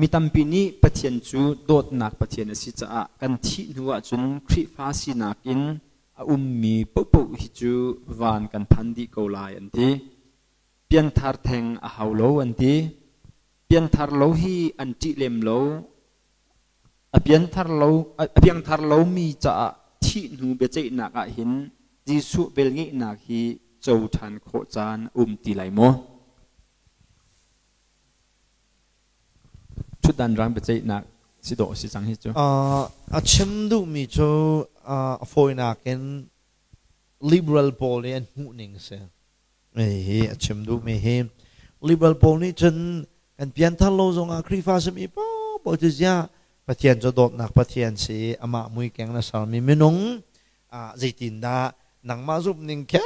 Mi tampi nih Pathian cu dawtnak Pathian a si caah kan thih hnu ahcun Khrihfa sinak in a ummi paohpaoh hi cu van kan phan dih ko lai an ti. Pianthar theng a hau lo an ti. Pianthar lo hi an ṭih lem lo. A pianthar lo a piangthar lomi caah thih hnu biaceihnak ah hin Jesuh velngeihnak hi co ṭhan khawh caan a um ti lai maw? Ṭhutdan rang biaceihnak si dawh a si cang hi cu. A chim duhmi cu a fawinak in liberal pawl nih an hmuhning a si. Hihi a chim duhmi hi liberal pawl nih cun kan pianthar lo zongah Khrihfa simi paohpaoh cu ziah Pathian cu dawtnak Pathian si amah muikeng na sermi minung zeitindah nangmah zumh ning kher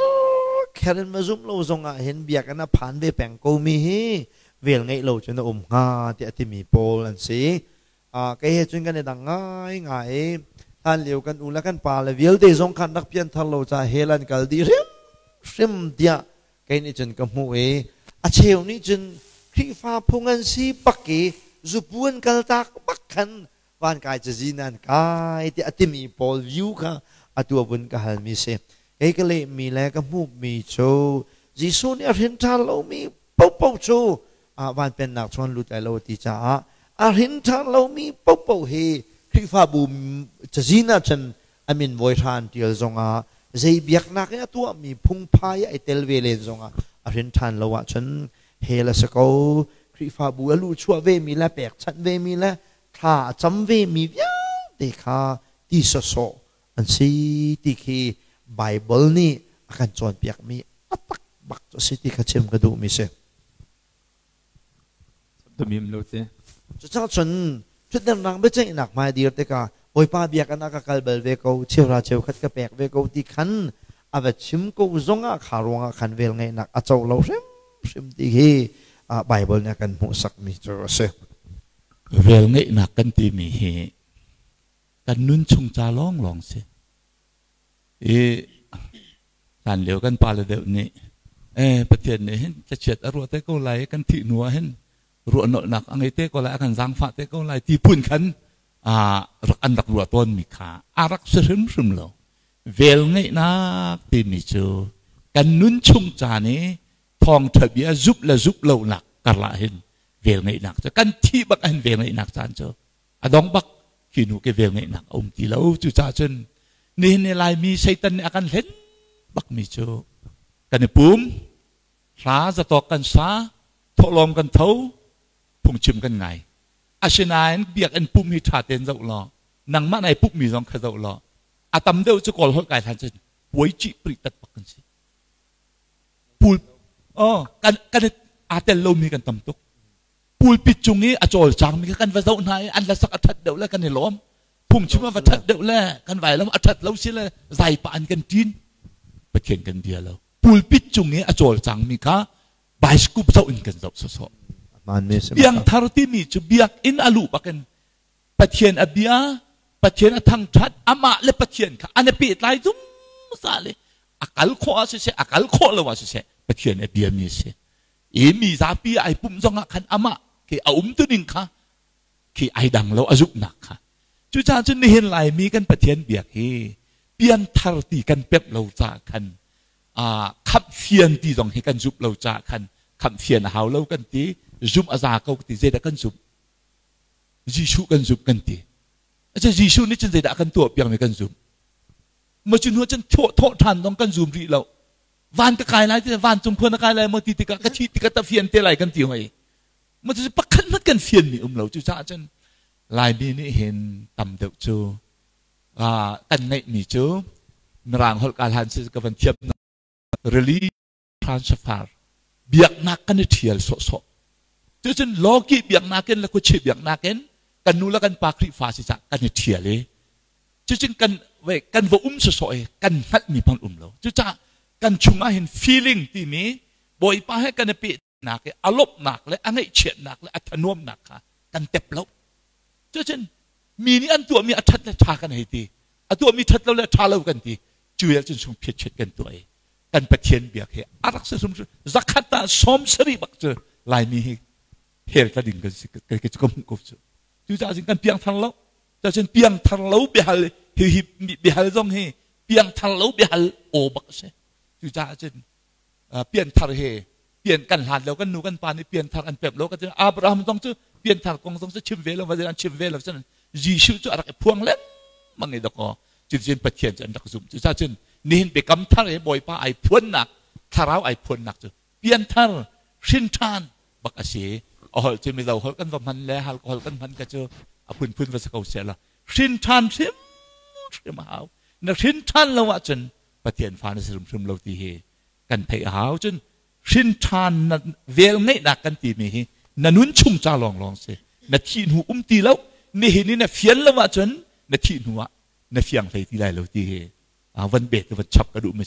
kher in va zumh lo zongah hin biakinn a phan ve peng ko mi hi vel ngeih lo cun a um hnga tiah a timi pawl an si. Kei he cun kan i dang ngaingai i hlan lio kan u le kan pa le vialte zong khan rak pianthar lo ca hell an kal dih hrimhrim tiah kei nih cun ka hmuh i a cheu nih cun Khrihfa phung an si bak i zupu an kal tak bak khan van kai cazin an kai tiah a timi pawl view kha atu a vun ka halmi si. Kei ka lehmi le ka hmuhmi cu Jesuh nih a hrin ṭhan lomi paohpaoh cu van pennak chuan lut lai lo ti caah a hrin ṭhan lomi paohpaoh hi Khrihfabu cazin ah cun a min voi hra an ṭial zongah zei biaknak in a tuahmi phungphai ai tel ve len zongah a hrin ṭhan lo ahcun hell a si ko. Khrihfabu a luhchuah vemi le pekchanh vemi le thla a cam vemi vialte kha ti sawsawh an si ti khi Baibal nih a kan cawnpiakmi a tak bak cu a si ti kha chim ka duhmi si. Tumim lo te. Cucaah cun ṭhutdan biaceihnak hmai dir tikah Bawipa biakinn ah ka kal bal ve ko, cheuhra cheukhat ka pek ve ko ti khan a va chim ko zongah kha ruangah khan velngeihnak a co lo hrimhrim ti hi Baibal nih a kan hmuhsakmi cu a si. Velngeihnak kan timi hi kan nun chung ca lawnglawng si. I hlan lio kan pale deuh nih Pathian nih hin thlachiat a ruah te ko lai kan thih hnu ah hin ruahnolhnak a ngei te ko lai a kan zaangfah te ko lai ti phun khan rak an rak ruah tawnmi kha a rak si hrimhrim lo. Vel ngeihnak timi cu kan nun chung caan i thawngṭha bia zumh le zumh lonak karlah hin vel ngeihnak cu kan thih bak ah hin vel ngeihnak caan cu a dong bak khi nu ke vel ngeihnak a um ti lo. Cucaah cun nihin ni Laimi Satan nih a kan hlen bakmi cu kan i pum, hla zatawk kan sa, thawhlawm kan tho, phungchim kan ngai. Asinain biakinn pum hi ṭha tein zoh law nangmah nai pumhmi zong kha zoh law a tam deuh cu Kawl holh kai hlan cun puai cih pri tat bak kan si. Pul oh kan kan aa tel lomi kan tam tuk. Pulpit cung i a cawlcangmi kha kan va zoh hna i an hlasak a ṭhat deuh le kan i lawm. Phungchim a va ṭhat deuh le kan vailam a ṭhat lo si le zaipa an kan ṭin. Pathian kan bia lo. Pulpit cung i a cawlcangmi kha bioscope zoh in kan zoh sawsawh. Piangthar timi cu biakinn a luh bakin Pathian a bia, Pathian a thangṭhat, amah le Pathian kha an i pehtlai zungzal i a kal khawh ah siseh, a kal khawh lo ah siseh, Pathian a biami a si. I mi zapi ai pumh zongah khan amah khi a umtuning kha khi ai dang lo a zumhnak kha. Cucaah cun nihin Laimi kan Pathian biak hi pianthar ti kan pemh lo caah khan khamh fian ti zong hi kan zumh lo caah khan khamh fian a hau lo kan ti, zumh a za ko ti zeidah kan zumh? Jesuh kan zumh kan ti. Aca Jesuh nih cun zeidah kan tuah piakmi kan zumh? Ma cu hnu cun thawh thawh ṭhan zong kan zum rih lo. Van ka kai lai ti vancung khua na kai lai maw ti tikah ka thi tikah ta fian te lai kan ti hoi. Ma cu pakhat hmanh kan fian mi um lo. Cucaah cun Laimi nih hin tam deuh cu kan ngeihmi cu Mirang holh ka hlan si ka van thiam rili transfer biaknak kan i ṭhial sawhsawh. Cucun lawki biaknak in le khuachi biaknak in kan nu le kan pa Khrihfa si cah kan i ṭhial i cucun kan we kan va um sawsawh i kan hngalhmi hmang um lo. Cucaah kan chungah hin feeling timi Bawipa he kan i pehnak i a lawmhnak le a ngaihchiatnak le a thanuamnak kha kan tep lo. Cucun mi nih an tuahmi a ṭhat le ṭha kan hei ti. A tuahmi ṭhat lo le ṭha lo kan ti. Cu cun sung phiatchiat kan tuah i kan Pathian biak hi a rak si hrimhrim. Zakhat ah 70 bak cu Laimi hi Hell tla ding kan si ka cu ka hmuh ko cu. Cucaah cun kan piangthar lo. Cucaah piangthar lo biahal hi hi biahal zong hi piangthar lo biahal aw bak a si. Cucaah cun pianthar he pian kan hlan lo kan nu kan pa nih pianthar an pep lo ka ti Abraham zong cu pianthar kong zong cu chim ve lo an chim ve lo cun Jesuh cu a rak i phuang lengmang i dakaw cuticun Pathian cu an rak zumh. Cucaah cun nihin biakam thar i Bawipa ai phuannak thlarau ai phuannak cu pianthar hrin ṭhan bak a si. A holh cu mizo holh kan va hman le alcohol kan hman ka cu a phunphun va si ko seh la hrin ṭhan hrim hrim a hau. Na hrin ṭhan lo ahcun Pathian fa na si hrimhrim lo ti hi kan theih a hau. Cun hrin ṭhan na vel ngeihnak kan timi hi na nun chung ca lawnglawng si. Na thih hnu um ti lo. Nihin i na fian lo ahcun na thih hnu ah na fiang hlei ti lai lo ti hi van bet van chap ka duh mi.